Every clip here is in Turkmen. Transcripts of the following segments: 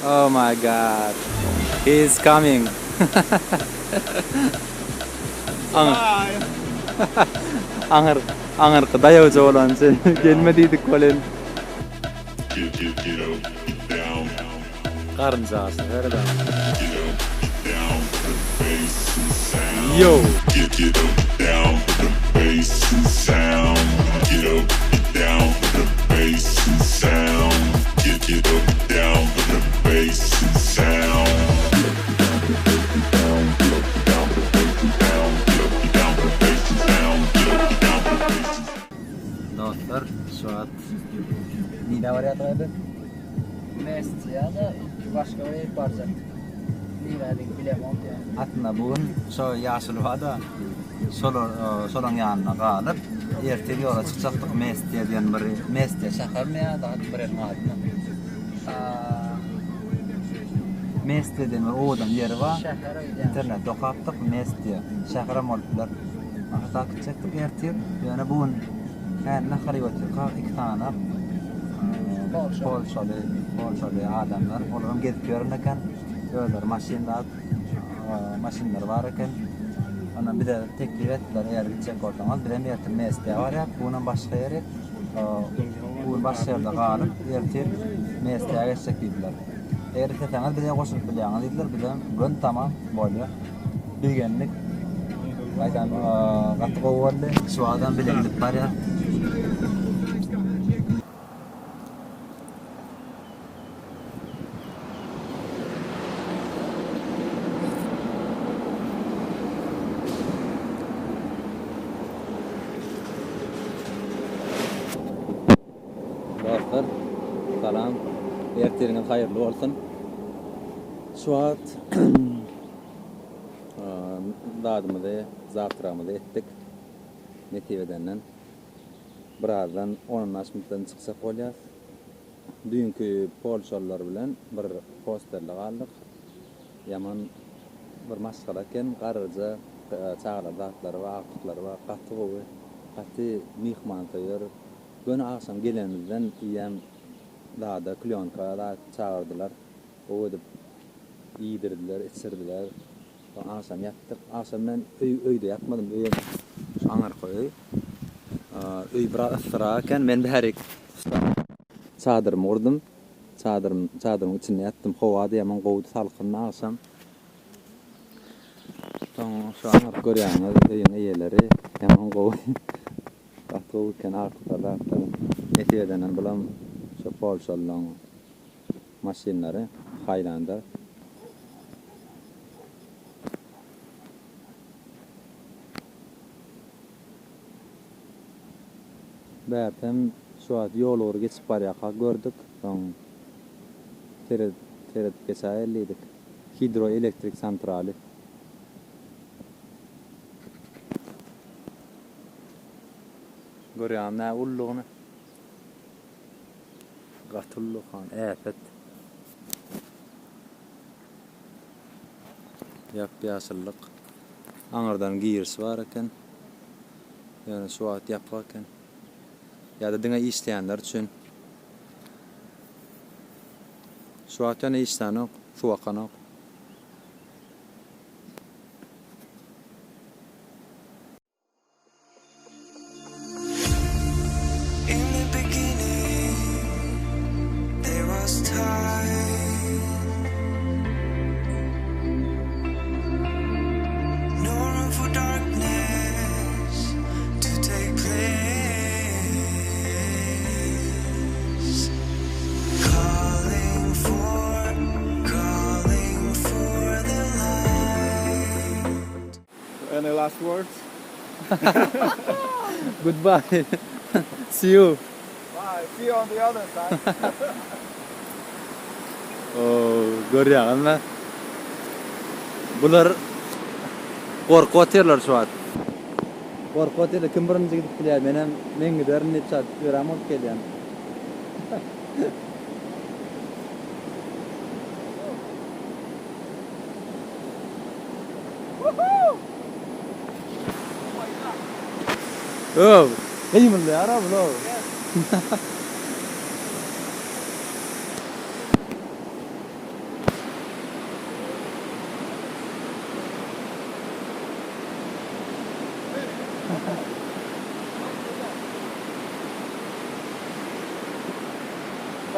Oh my God. He is coming. Aňyr, aňyrky daýawja bolan sen gelme diýdik welin. Garynjasy sereden. Yo. Dostlar, şu wagt nirä barýardyk biz? Mestiýa-da başga bir ýere barjakdyk. Nirädigini bilemok ýa. Aslynda bu gün şo ýaşuly bar-da, şolar şolaň ýanynda galyp, ertir ýola çykjakdyk Mestiýa diýen bir Mestiýa şähermi ýa zat bir ýeriň adymy? Mestiýa diýen bir owadan ýeri bar. Şäher öýdýän. Internetde okapdyk, Mestiýa. Şäherem bolup biler. Şo gitjekdik ertir. Ýöne bu gün Häli nahar iýip otyrkak iki sany polşaly, polşaly adamlar, olaram gezip ýören eken. Özleri maşyn zat, maşynlary bar eken. Ondan bize teklip etdiler, eger gitjek bolsaňyz, bizem ertir Mestiýa barýas, bu günem başga ýeri, bu gün başga ýerde galyp, ertir Mestiýa geçjek diýdiler. Eger isleseňiz bize goşulyp bilýäňiz diýdiler, bizem göni tamam, bolýa. Begendik. Gaýtam gaty gowy boldy. Şu wagtam bile gidip barýas. Dostlar, salam. Ertiriňiz haýyrly bolsun. Şu wagt Zadymyzy, zawtrakymyzy etdik. Nesip edenden. Birazdan on baş minutdan çykjak bolýas. Düýnki polşalylar bilen bir hostelde galdyk. Ýaman bir maşgala eken, garryja çagalar zatlary bar, agtyklary bar. Gaty gowy, gaty myhmansöýer. Göni agşam gelenimizden eýýäm zada, klýonka zat çagyrdylar. Gowy edip iýdirdiler, içirdiler. Soň agşam ýatdyk. Agşam men öý öýde ýatmadym. Öýem şu aňyrky öý. Öý biraz yssyrak eken. Men bärik çadyrymy gurdum. Çadyrym çadyrymyň içinde ýatdym. Howa-da ýaman gowudy, salkyndy agşam. Soň şu aňyrky görýäňiz öýüň eýeleri ýaman gowy. Gaty gowy eken agtyklar zatlar. Nesip edenden bulam şu polşalylaň Maşynlary Highlander. Bärtem şu wagt ýol ugry geçip barýarkak gördük. Soň seredip seredip geçäýeli diýdik. Hidroelektrik santraly. Görýäňizmi nä ululygyny. Gaty ullakan äpet. Ýap-ýaşyllyk. Aňyrdan giriş bar eken. Ýöne şu wagt ýapyk eken. Ýa-da diňe işleýänler üçin. Şu wagt ýöne işlänok, suw akanok. Any last words? Goodbye. See you. Bye. See you on the other side. Oh, görýäňizmi? Bular gorkup otyrlar şu wagt. Gorkup otyrlar, kim birinji gidip bilýär, menem men giderin diýip şat örän bolup gelýän. Öw, gymyldaýar-a bul-ow.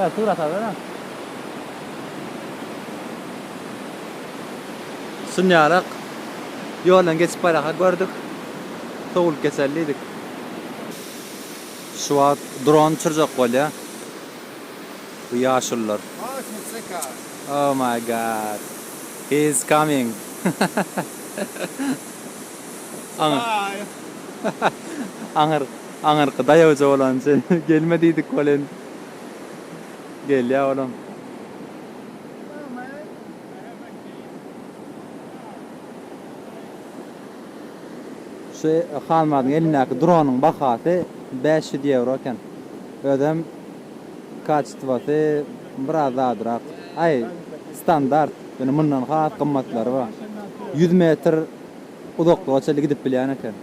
Ha, surat alsana. Şunýalak ýoldan geçip barýarka gördük. Sowulyp geçeli diýdik. Şu wagt dron uçurjak bolýar. Bu ýaşulular. Oh my God. He is coming. Aňyr. Aňyr, aňyrky daýawja bolan üçin gelme diýdik welin gelýär olam. Şu Halmyradyň elindäki dronyň bahasy 500 ýewro eken. Özem kaçestwasy biraz zadyrak. Aý, standart. Ýöne mundan has gymmatlary bar. 100 metr uzaklyga çenli gidip bilýän eken.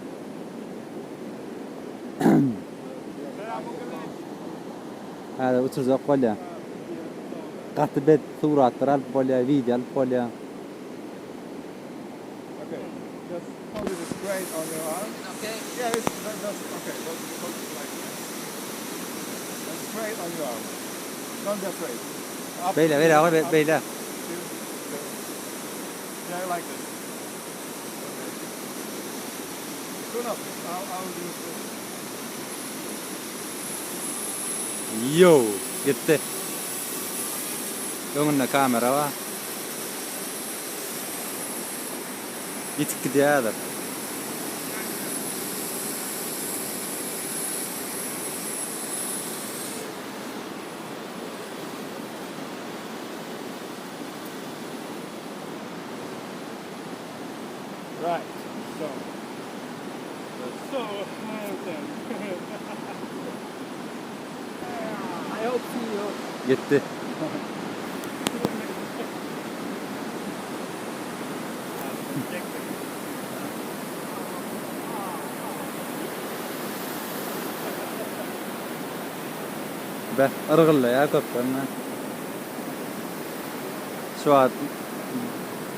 Häzir uçurjak bolýar. Gaty bet suratlar alyp bolýar, wideo alyp bolýar. Okay, just hold it straight on your arm. Okay. Yeah, it's just, just okay. Just hold it like this. And straight on your arm. Don't be afraid. Up, Beýle, beýle, up, be- beýle. two, three. Yeah, like this. Okay. Good enough. I'll, I'll do it. Yo, gitdi. Öňünde kamera bar. Ýitip gidýär häzir. Right. So. So then. I hope see you. Gitdi. Be, yrgyllaýar köpden. Şu wagt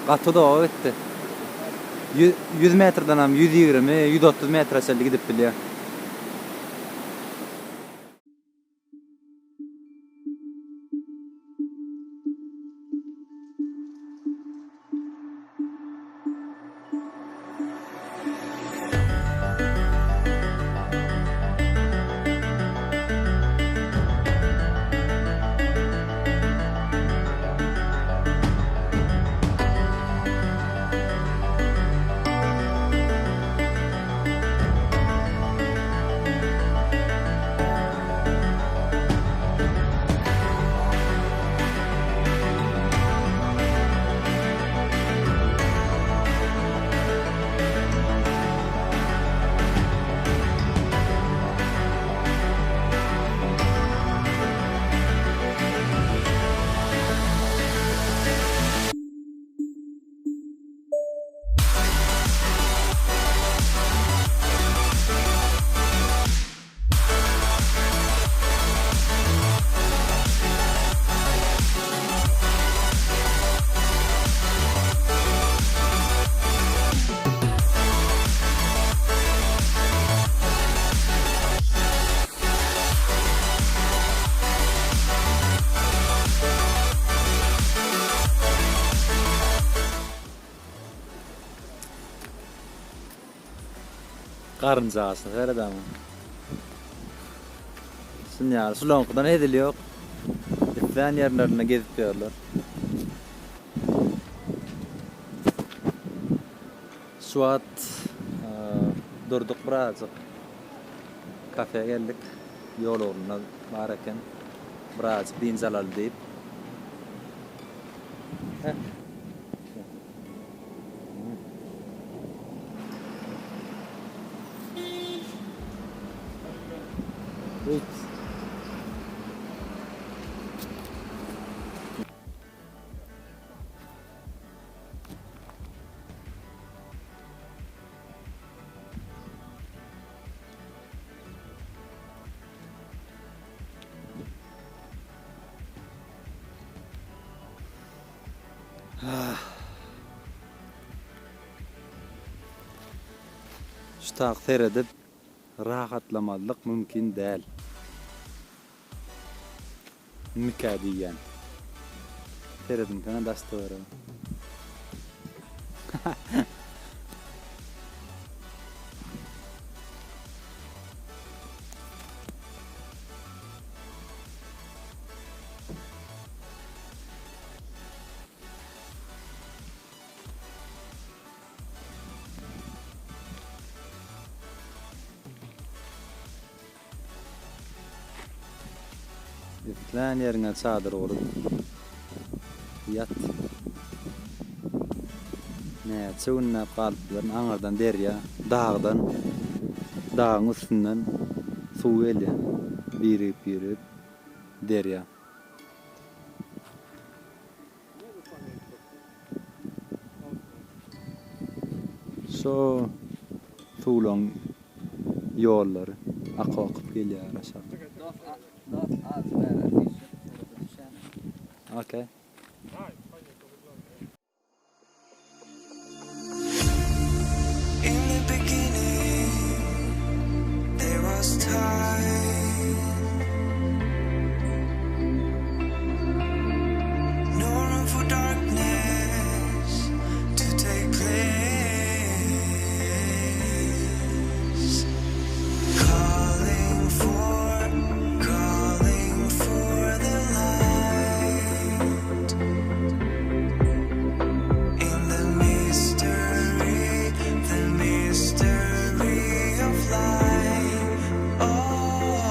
gaty uzaga gitdi. 100 metrden hem 120, 130 metre çenli gidip bilýär. Garynjasyny seret ama. Şun ýaly, şulaňkydan hezil ýok. Islän ýerlerinde gezip ýörler. Şu wagt durduk birazjyk. Kafe geldik. Ýol ugrunda bar eken. Birazjyk dynç alaly diýip. Heh. Ups. Şu tak seredip rahatlamazlyk mümkin däl. Mikä diýýän. Serediňsene daş töwerege. Islän ýeriňe çadyr gurup ýat. Näçe günläp galyp bilerin, aňyrdan derýa, dagdan, dagyň üstünden suw gelýär. Birigip-birigip derýa. Şo suwlaň ýollary akyp akyp gelýär aşak. Okay. In the beginning, there was time. No room for darkness to take place. Calling for, calling for the light. In the mystery, the mystery of life. Oh,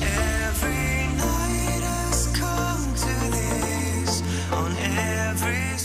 every night has come to this on every.